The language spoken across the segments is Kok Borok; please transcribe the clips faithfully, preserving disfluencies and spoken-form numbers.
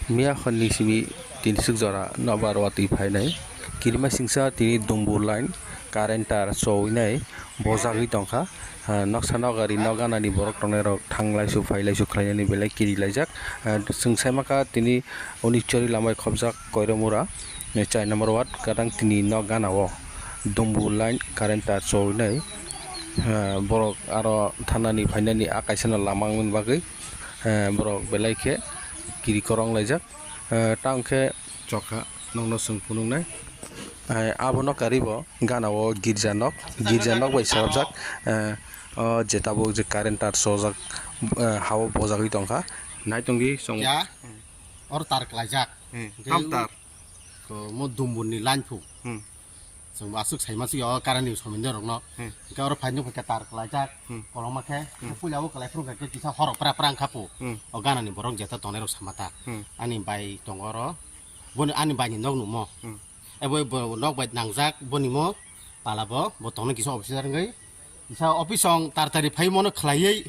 Miya hwnni simi tinswk jora nokbar watwi phainai. Kirima singsa tini dumbu line current tar chowinai bojagwi tongkha. Ah, noksa nokari nok ganani borok tongnairok thanglaisu phailaisuk khlainani belai kirilaijak. Ah, chwng saimakha tini Onichori lamai khopjak Koiromura, eh, chai number ward, gadang tini nok gana o dumbu line current tar chowinai. Ah, borok aro thanani phainani a kaisano lama wngmani bagwi, eh, borok belai khe kiri korong laijak. Eh, tang khe chokha nokno chwng phunuknai. Eh, abono karibo gana o girja nok, girja nok bai sarajak. Eh, o je tabuk je current tar chojak, eh, ha o bojagwi tongkha. Nai tongdi chwng. Ya, oro tar klaijak. Hmm. Hingke tam tar. Ko mo dumbur ni line phu. Hmm. Chwng bo aswk saima swi o current ni somondo rok no. Hmm. Hingke oro phaino khe tar klaijak. Hmm. Koloma khe Hmm. puila o kalai phuru khe kisa horok pra pra wngkha phu. Hmm. O gana ni borok jeta tongnai rok sama ta. Hmm. Ani bai tongo oro. Boni ani bai ni nok numo. Hmm. Ebo bo nok bai nangjak boni mo pala bo, bo tongno kisa officer wngwi. Kisa office ong tar tari phai mono khlaiwi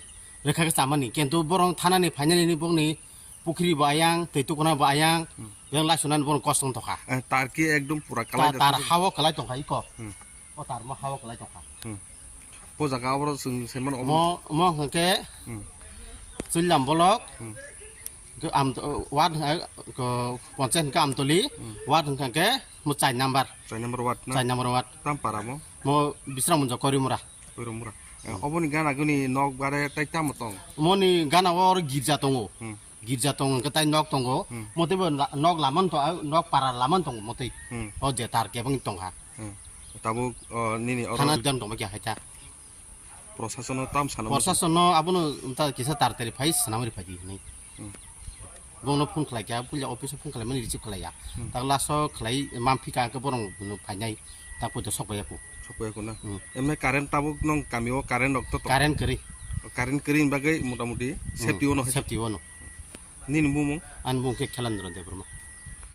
rekha khe chamani. Kintu borong thanani phainani ni bongni pukhri bo ayang, twi tukuna bo ayang, Hmm. yang laisunani borong kosto wng tokha. Eh, tar ki ekdom pura Ta-, kalai tar hawo kalai tongkha iko. Hmm. O tar mo hawo kalai tongkha. Hmm. O jaga aboro chwng saiman obo. Mo, mo hwnkhe Hmm. Chullam bolok. Hmm. Ke am, ward, eh, ko, ponchayat hwnkhe Amtoli, Hmm. ward hwnkhe mo char number. Char number ward na? Char number ward. Tam para mo? Mo Bisram Munjo Korimura. Korimura. Eh, oboni gana guni nok bare tai tamo tong? Moni gana o girja tongo. Hmm. Girja tongo, hwnkhe tai nok tongo. Hmm. Motwi bo la-, nok laman to, ah, nok para laman tongo motwi. Hmm. O je tar kebeng tongkha. Hmm. Tabuk, oh, nini oro Thana dan tongma kya haita. Prosasono tam sana muchung. Prosasono abono ta kisa tar tari phai sanamari phai di hinwi. Hmm. Bono phone khlai kha, puila office o phone khlai mani receive khlai ya. Hmm. Tak last o khlai mam phika ke borong no phainai, tak poito sok baiya ko. Sok baiya ko na? Hmm. Emne current tabuk nong kami o current rok to to? Current kwrwi. O current kwrwi ni bagwi motamuti Hmm. safety o no hai. Safety o no. Nini bumung? Ani bumung khe Khelandra Debbarma.